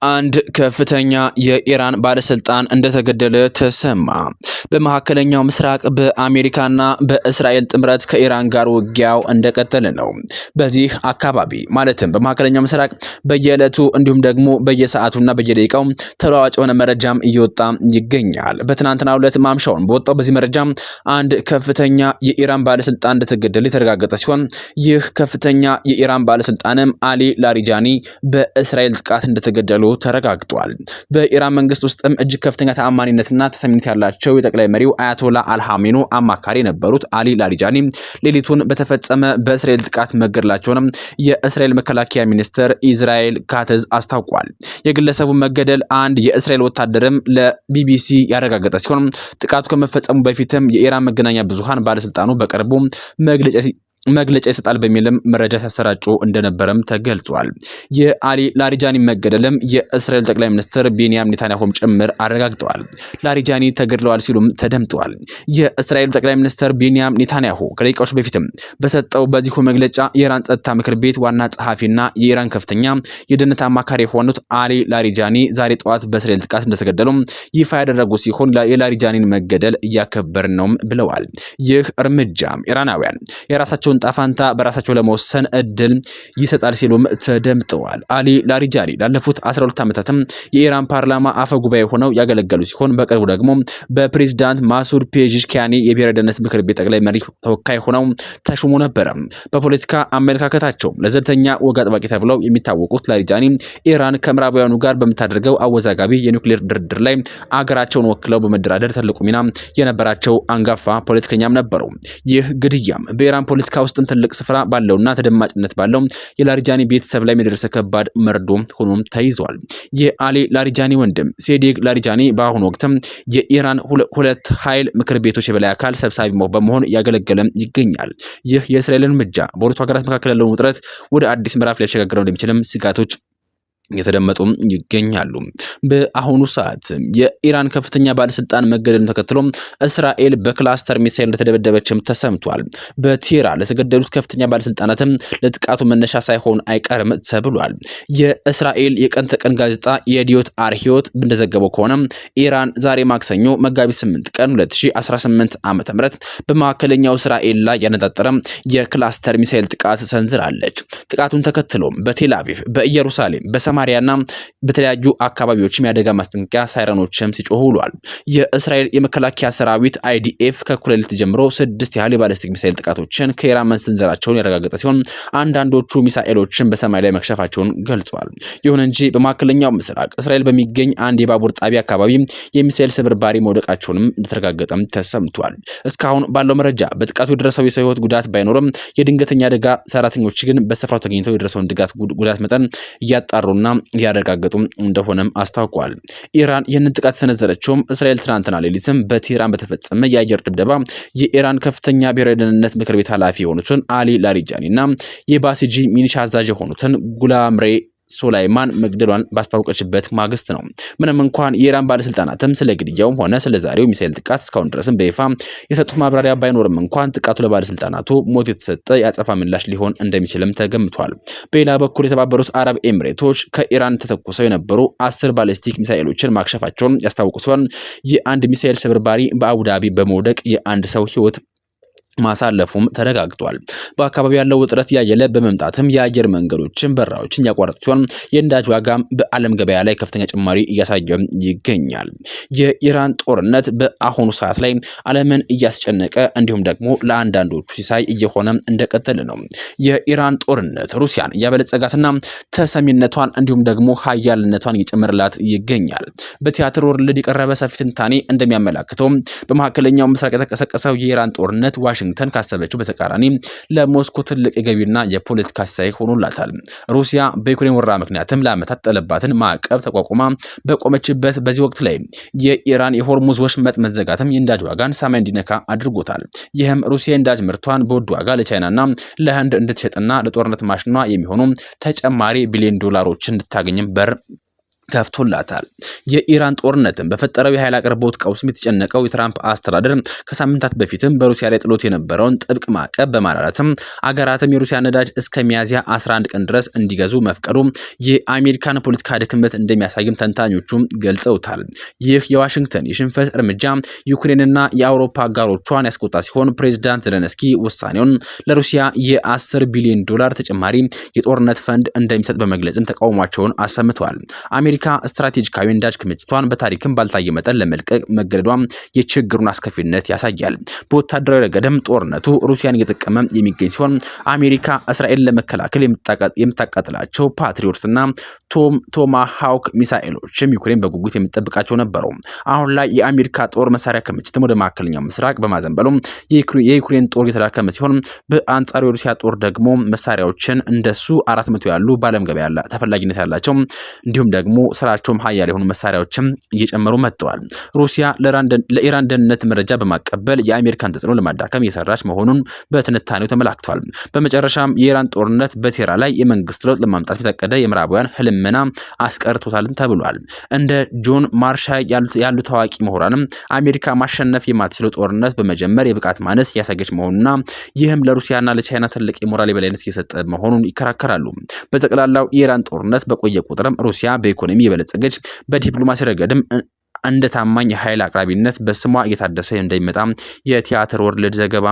አንድ ከፍተኛ የኢራን ባለስልጣን እንደተገደለ ተሰማ። በመካከለኛው ምስራቅ በአሜሪካና በእስራኤል ጥምረት ከኢራን ጋር ውጊያው እንደቀጠለ ነው። በዚህ አካባቢ ማለትም በመካከለኛው ምስራቅ በየዕለቱ እንዲሁም ደግሞ በየሰዓቱና በየደቂቃው ተለዋዋጭ የሆነ መረጃም እየወጣ ይገኛል። በትናንትናው ዕለት ማምሻውን በወጣው በዚህ መረጃ አንድ ከፍተኛ የኢራን ባለስልጣን እንደተገደለ የተረጋገጠ ሲሆን ይህ ከፍተኛ የኢራን ባለስልጣንም አሊ ላሪጃኒ በእስራኤል ጥቃት እንደተገደሉ ተረጋግጧል። በኢራን መንግስት ውስጥም እጅግ ከፍተኛ ተአማኒነትና ተሰሚነት ያላቸው የጠቅላይ መሪው አያቶላ አልሃሜኑ አማካሪ የነበሩት አሊ ላሪጃኒ ሌሊቱን በተፈጸመ በእስራኤል ጥቃት መገደላቸውንም የእስራኤል መከላከያ ሚኒስትር ኢዝራኤል ካትዝ አስታውቋል። የግለሰቡን መገደል አንድ የእስራኤል ወታደርም ለቢቢሲ ያረጋገጠ ሲሆን ጥቃቱ ከመፈጸሙ በፊትም የኢራን መገናኛ ብዙሃን ባለስልጣኑ በቅርቡ መግለጫ ይሰጣል በሚልም መረጃ ሲያሰራጩ እንደነበረም ተገልጿል። የአሊ ላሪጃኒ መገደልም የእስራኤል ጠቅላይ ሚኒስትር ቤንያም ኔታንያሁም ጭምር አረጋግጠዋል። ላሪጃኒ ተገድለዋል ሲሉም ተደምጠዋል። የእስራኤል ጠቅላይ ሚኒስትር ቤንያም ኔታንያሁ ከደቂቃዎች በፊትም በሰጠው በዚሁ መግለጫ የኢራን ጸጥታ ምክር ቤት ዋና ጸሐፊና የኢራን ከፍተኛ የደህንነት አማካሪ የሆኑት አሊ ላሪጃኒ ዛሬ ጠዋት በእስራኤል ጥቃት እንደተገደሉ ይፋ ያደረጉ ሲሆን የላሪጃኒን መገደል እያከበርን ነውም ብለዋል። ይህ እርምጃም ኢራናውያን የራሳቸውን ጣፋንታ በራሳቸው ለመወሰን እድል ይሰጣል ሲሉም ተደምጠዋል። አሊ ላሪጃኒ ላለፉት 12 ዓመታትም የኢራን ፓርላማ አፈ ጉባኤ ሆነው ያገለገሉ ሲሆን በቅርቡ ደግሞ በፕሬዝዳንት ማሱድ ፔዜሽኪያን የብሔራዊ ደህንነት ምክር ቤት ጠቅላይ መሪ ተወካይ ሆነው ተሹሞ ነበረ። በፖለቲካ አመለካከታቸው ለዘብተኛ ወግ አጥባቂ ተብለው የሚታወቁት ላሪጃኒ ኢራን ከምዕራባውያኑ ጋር በምታደርገው አወዛጋቢ የኒውክሌር ድርድር ላይ አገራቸውን ወክለው በመደራደር ትልቁ ሚና የነበራቸው አንጋፋ ፖለቲከኛም ነበሩ። ይህ ግድያም በኢራን ፖለቲካ ውስጥም ትልቅ ስፍራ ባለውና ተደማጭነት ባለው የላሪጃኒ ቤተሰብ ላይ የደረሰ ከባድ መርዶ ሆኖም ተይዟል። የአሊ ላሪጃኒ ወንድም ሴዲቅ ላሪጃኒ በአሁኑ ወቅትም የኢራን ሁለት ኃይል ምክር ቤቶች የበላይ አካል ሰብሳቢ በመሆን እያገለገለ ይገኛል። ይህ የእስራኤል እርምጃ በሁለቱ ሀገራት መካከል ያለውን ውጥረት ወደ አዲስ ምዕራፍ ሊያሸጋግረው እንደሚችልም ስጋቶች እየተደመጡ ይገኛሉ። በአሁኑ ሰዓት የኢራን ከፍተኛ ባለስልጣን መገደሉን ተከትሎ እስራኤል በክላስተር ሚሳኤል እንደተደበደበችም ተሰምቷል። በቴህራን ለተገደሉት ከፍተኛ ባለስልጣናትም ለጥቃቱ መነሻ ሳይሆን አይቀርም ተብሏል። የእስራኤል የቀን ተቀን ጋዜጣ የዲዮት አርሂዮት እንደዘገበው ከሆነ ኢራን ዛሬ ማክሰኞ መጋቢት 8 ቀን 2018 ዓ.ም በመካከለኛው እስራኤል ላይ ያነጣጠረ የክላስተር ሚሳኤል ጥቃት ሰንዝራለች። ጥቃቱን ተከትሎም በቴል አቪቭ፣ በኢየሩሳሌም፣ በሰማሪያና በተለያዩ አካባቢዎችም የአደጋ ማስጠንቀቂያ ሳይረኖችም ሲጮሁ ውሏል። የእስራኤል የመከላከያ ሰራዊት አይዲኤፍ ከእኩለ ሌሊት ጀምሮ 6 ያህል የባለስቲክ ሚሳኤል ጥቃቶችን ከኢራን መሰንዘራቸውን ያረጋገጠ ሲሆን አንዳንዶቹ ሚሳኤሎችን በሰማይ ላይ መክሸፋቸውን ገልጿል። ይሁን እንጂ በመካከለኛው ምስራቅ እስራኤል በሚገኝ አንድ የባቡር ጣቢያ አካባቢ የሚሳኤል ስብርባሪ መውደቃቸውንም እንደተረጋገጠም ተሰምቷል። እስካሁን ባለው መረጃ በጥቃቱ የደረሰው የሰው ሕይወት ጉዳት ባይኖርም የድንገተኛ አደጋ ሰራተኞች ግን በስፍራው ተገኝተው የደረሰውን ጉዳት መጠን እያጣሩና እያረጋገጡ እንደሆነም አስታውቋል። ኢራን ይህንን ጥቃት የሰነዘረችውም እስራኤል ትናንትና ሌሊትም በቴህራን በተፈጸመ የአየር ድብደባ የኢራን ከፍተኛ ብሔራዊ ደህንነት ምክር ቤት ኃላፊ የሆኑትን አሊ ላሪጃኒ እና የባሲጂ ሚሊሻ አዛዥ የሆኑትን ጉላምሬ ሶላይማን መግደሏን ባስታወቀችበት ማግስት ነው። ምንም እንኳን የኢራን ባለስልጣናትም ስለ ግድያውም ሆነ ስለ ዛሬው ሚሳኤል ጥቃት እስካሁን ድረስም በይፋ የሰጡት ማብራሪያ ባይኖርም እንኳን ጥቃቱ ለባለስልጣናቱ ሞት የተሰጠ የአጸፋ ምላሽ ሊሆን እንደሚችልም ተገምቷል። በሌላ በኩል የተባበሩት አረብ ኤሚሬቶች ከኢራን ተተኩሰው የነበሩ 10 ባሊስቲክ ሚሳኤሎችን ማክሸፋቸውን ያስታወቁ ሲሆን የአንድ ሚሳኤል ስብርባሪ በአቡዳቢ በመውደቅ የአንድ ሰው ህይወት ማሳለፉም ተረጋግጧል። በአካባቢው ያለው ውጥረት ያየለ በመምጣትም የአየር መንገዶችን በረራዎችን ያቋረጡ ሲሆን የነዳጅ ዋጋም በዓለም ገበያ ላይ ከፍተኛ ጭማሪ እያሳየ ይገኛል። የኢራን ጦርነት በአሁኑ ሰዓት ላይ ዓለምን እያስጨነቀ እንዲሁም ደግሞ ለአንዳንዶቹ ሲሳይ እየሆነ እንደቀጠለ ነው። የኢራን ጦርነት ሩሲያን እያበለጸጋትና ተሰሚነቷን እንዲሁም ደግሞ ሀያልነቷን እየጨመረላት ይገኛል። በቲያትር ወርልድ የቀረበ ሰፊ ትንታኔ እንደሚያመላክተው በመካከለኛው ምስራቅ የተቀሰቀሰው የኢራን ጦርነት ዋሽንግተን ካሰበችው በተቃራኒ ለሞስኮ ትልቅ የገቢና የፖለቲካ ሲሳይ ሆኖላታል። ሩሲያ በዩክሬን ወረራ ምክንያትም ለዓመታት የጣለባትን ማዕቀብ ተቋቁማ በቆመችበት በዚህ ወቅት ላይ የኢራን የሆርሙዝ ወሽመጥ መዘጋትም የነዳጅ ዋጋን ሰማይ እንዲነካ አድርጎታል። ይህም ሩሲያ የነዳጅ ምርቷን በውድ ዋጋ ለቻይናና ለህንድ እንድትሸጥና ለጦርነት ማሽኗ የሚሆኑ ተጨማሪ ቢሊዮን ዶላሮችን እንድታገኝም በር ከፍቶላታል። የኢራን ጦርነትን በፈጠረው የኃይል አቅርቦት ቀውስም የተጨነቀው የትራምፕ አስተዳደር ከሳምንታት በፊትም በሩሲያ ላይ ጥሎት የነበረውን ጥብቅ ማዕቀብ በማላላትም አገራትም የሩሲያ ነዳጅ እስከ ሚያዝያ 11 ቀን ድረስ እንዲገዙ መፍቀዱ የአሜሪካን ፖለቲካ ድክመት እንደሚያሳይም ተንታኞቹም ገልጸውታል። ይህ የዋሽንግተን የሽንፈት እርምጃ ዩክሬንና የአውሮፓ አጋሮቿን ያስቆጣ ሲሆን ፕሬዚዳንት ዘለንስኪ ውሳኔውን ለሩሲያ የ10 ቢሊዮን ዶላር ተጨማሪ የጦርነት ፈንድ እንደሚሰጥ በመግለጽም ተቃውሟቸውን አሰምተዋል። አሜሪካ ስትራቴጂካዊ ነዳጅ ክምችቷን በታሪክም ባልታየ መጠን ለመልቀቅ መገደዷም የችግሩን አስከፊነት ያሳያል። በወታደራዊ ረገድም ጦርነቱ ሩሲያን እየጠቀመ የሚገኝ ሲሆን አሜሪካ እስራኤል ለመከላከል የምታቃጥላቸው ፓትሪዮትና ቶማሃውክ ሚሳኤሎችም ዩክሬን በጉጉት የምትጠብቃቸው ነበሩ። አሁን ላይ የአሜሪካ ጦር መሳሪያ ክምችትም ወደ መካከለኛው ምስራቅ በማዘንበሉ የዩክሬን ጦር የተዳከመ ሲሆን፣ በአንጻሩ የሩሲያ ጦር ደግሞ መሳሪያዎችን እንደሱ 400 ያሉ በዓለም ገበያ ተፈላጊነት ያላቸው እንዲሁም ደግሞ ስራቸውም ሀያል የሆኑ መሳሪያዎችም እየጨመሩ መጥተዋል። ሩሲያ ለኢራን ደህንነት መረጃ በማቀበል የአሜሪካን ተጽዕኖ ለማዳከም እየሰራች መሆኑን በትንታኔው ተመላክቷል። በመጨረሻም የኢራን ጦርነት በቴህራን ላይ የመንግስት ለውጥ ለማምጣት የታቀደ የምዕራባውያን ህልምና አስቀርቶታል ተብሏል። እንደ ጆን ማርሻ ያሉ ታዋቂ ምሁራንም አሜሪካ ማሸነፍ የማትችለው ጦርነት በመጀመር የብቃት ማነስ እያሳየች መሆኑና ይህም ለሩሲያና ለቻይና ትልቅ የሞራል የበላይነት እየሰጠ መሆኑን ይከራከራሉ። በጠቅላላው የኢራን ጦርነት በቆየ ቁጥርም ሩሲያ በኢኮኖሚ የበለጸገች በዲፕሎማሲ ረገድም እንደ ታማኝ የኃይል አቅራቢነት በስሟ እየታደሰ እንደሚመጣ የቲያትር ወርልድ ዘገባ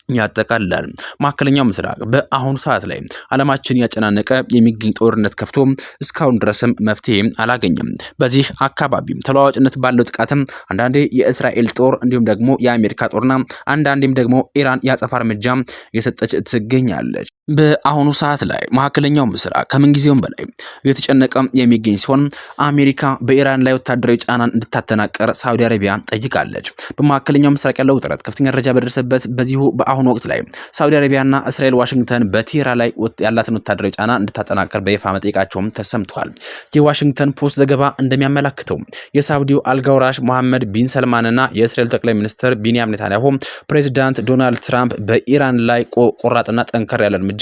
ያጠቃልላል። መካከለኛው ምስራቅ በአሁኑ ሰዓት ላይ ዓለማችን ያጨናነቀ የሚገኝ ጦርነት ከፍቶ እስካሁን ድረስም መፍትሄ አላገኘም። በዚህ አካባቢም ተለዋዋጭነት ባለው ጥቃትም አንዳንዴ የእስራኤል ጦር እንዲሁም ደግሞ የአሜሪካ ጦርና አንዳንዴም ደግሞ ኢራን የአጸፋ እርምጃ እየሰጠች ትገኛለች። በአሁኑ ሰዓት ላይ መካከለኛው ምስራቅ ከምንጊዜውም በላይ እየተጨነቀ የሚገኝ ሲሆን አሜሪካ በኢራን ላይ ወታደራዊ ጫናን እንድታጠናቀር ሳውዲ አረቢያ ጠይቃለች። በመካከለኛው ምስራቅ ያለው ውጥረት ከፍተኛ ደረጃ በደረሰበት በዚሁ በአሁኑ ወቅት ላይ ሳውዲ አረቢያና እስራኤል ዋሽንግተን በቴህራን ላይ ያላትን ወታደራዊ ጫና እንድታጠናቀር በይፋ መጠየቃቸውም ተሰምቷል። የዋሽንግተን ፖስት ዘገባ እንደሚያመላክተው የሳውዲው አልጋውራሽ መሐመድ ቢን ሰልማንና የእስራኤሉ ጠቅላይ ሚኒስትር ቢንያም ኔታንያሁ ፕሬዚዳንት ዶናልድ ትራምፕ በኢራን ላይ ቆራጥና ጠንከር ያለ እርምጃ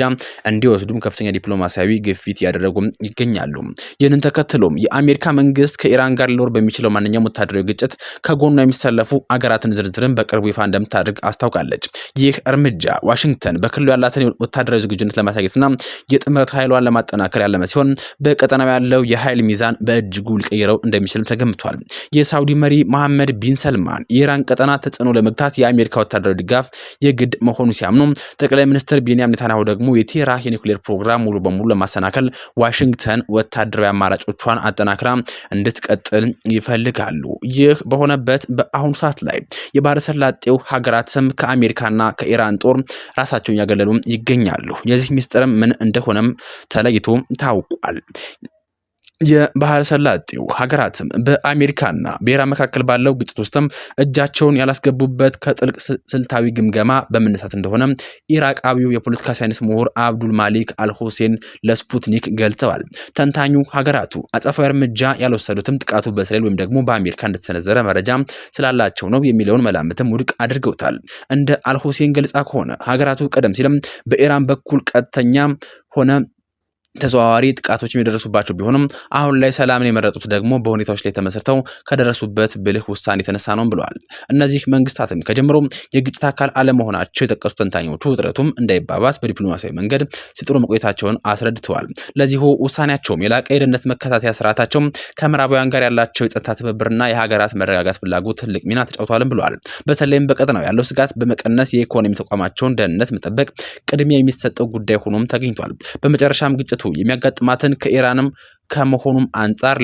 እንዲወስዱም ከፍተኛ ዲፕሎማሲያዊ ግፊት እያደረጉ ይገኛሉ። ይህንን ተከትሎም የአሜሪካ መንግስት ከኢራን ጋር ሊኖር በሚችለው ማንኛውም ወታደራዊ ግጭት ከጎኗ የሚሰለፉ አገራትን ዝርዝርን በቅርቡ ይፋ እንደምታደርግ አስታውቃለች። ይህ እርምጃ ዋሽንግተን በክልሉ ያላትን ወታደራዊ ዝግጁነት ለማሳየትና የጥምረት ኃይሏን ለማጠናከር ያለመ ሲሆን በቀጠናው ያለው የኃይል ሚዛን በእጅጉ ሊቀይረው እንደሚችልም ተገምቷል። የሳውዲ መሪ መሐመድ ቢን ሰልማን የኢራን ቀጠና ተጽዕኖ ለመግታት የአሜሪካ ወታደራዊ ድጋፍ የግድ መሆኑ ሲያምኑ፣ ጠቅላይ ሚኒስትር ቢንያም ኔታንያሁ ደግሞ የቴህራን የኒውክሌር ፕሮግራም ሙሉ በሙሉ ለማሰናከል ዋሽንግተን ወታደራዊ አማራጮቿን አጠናክራ እንድትቀጥል ይፈልጋሉ። ይህ በሆነበት በአሁኑ ሰዓት ላይ የባህረ ሰላጤው ሀገራትም ከአሜሪካና ከኢራን ጦር ራሳቸውን ያገለሉ ይገኛሉ። የዚህ ሚስጥርም ምን እንደሆነም ተለይቶ ታውቋል። የባህረ ሰላጤው ሀገራትም በአሜሪካና በኢራን መካከል ባለው ግጭት ውስጥም እጃቸውን ያላስገቡበት ከጥልቅ ስልታዊ ግምገማ በመነሳት እንደሆነ ኢራቃዊው የፖለቲካ ሳይንስ ምሁር አብዱል ማሊክ አልሁሴን ለስፑትኒክ ገልጸዋል። ተንታኙ ሀገራቱ አጸፋዊ እርምጃ ያልወሰዱትም ጥቃቱ በእስራኤል ወይም ደግሞ በአሜሪካ እንደተሰነዘረ መረጃ ስላላቸው ነው የሚለውን መላምትም ውድቅ አድርገውታል። እንደ አልሁሴን ገለጻ ከሆነ ሀገራቱ ቀደም ሲልም በኢራን በኩል ቀጥተኛ ሆነ ተዘዋዋሪ ጥቃቶች የሚደርሱባቸው ቢሆንም አሁን ላይ ሰላምን የመረጡት ደግሞ በሁኔታዎች ላይ ተመስርተው ከደረሱበት ብልህ ውሳኔ የተነሳ ነው ብለዋል። እነዚህ መንግስታትም ከጀምሮ የግጭት አካል አለመሆናቸው የጠቀሱ ተንታኞቹ ውጥረቱም እንዳይባባስ በዲፕሎማሲያዊ መንገድ ሲጥሩ መቆየታቸውን አስረድተዋል። ለዚሁ ውሳኔያቸውም የላቀ የደህንነት መከታተያ ስርዓታቸው ከምዕራባውያን ጋር ያላቸው የጸጥታ ትብብርና የሀገራት መረጋጋት ፍላጎት ትልቅ ሚና ተጫውተዋልም ብለዋል። በተለይም በቀጠናው ያለው ስጋት በመቀነስ የኢኮኖሚ ተቋማቸውን ደህንነት መጠበቅ ቅድሚያ የሚሰጠው ጉዳይ ሆኖም ተገኝቷል። በመጨረሻም ግጭቱ የሚያጋጥማትን ከኢራንም ከመሆኑም አንጻር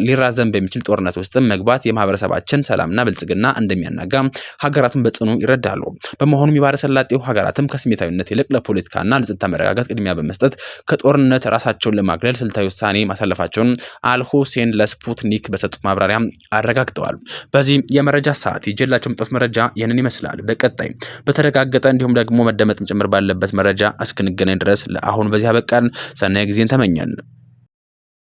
ሊራዘም በሚችል ጦርነት ውስጥም መግባት የማህበረሰባችን ሰላምና ብልጽግና እንደሚያናጋ ሀገራቱን በጽኑ ይረዳሉ። በመሆኑም የባህረ ሰላጤው ሀገራትም ከስሜታዊነት ይልቅ ለፖለቲካና ለጸጥታ መረጋጋት ቅድሚያ በመስጠት ከጦርነት ራሳቸውን ለማግለል ስልታዊ ውሳኔ ማሳለፋቸውን አልሁሴን ለስፑትኒክ በሰጡት ማብራሪያ አረጋግጠዋል። በዚህ የመረጃ ሰዓት ይዤላቸው የመጣሁት መረጃ ይህንን ይመስላል። በቀጣይ በተረጋገጠ እንዲሁም ደግሞ መደመጥም ጭምር ባለበት መረጃ እስክንገናኝ ድረስ ለአሁን በዚህ አበቃን። ሰናይ ጊዜን ተመኘን።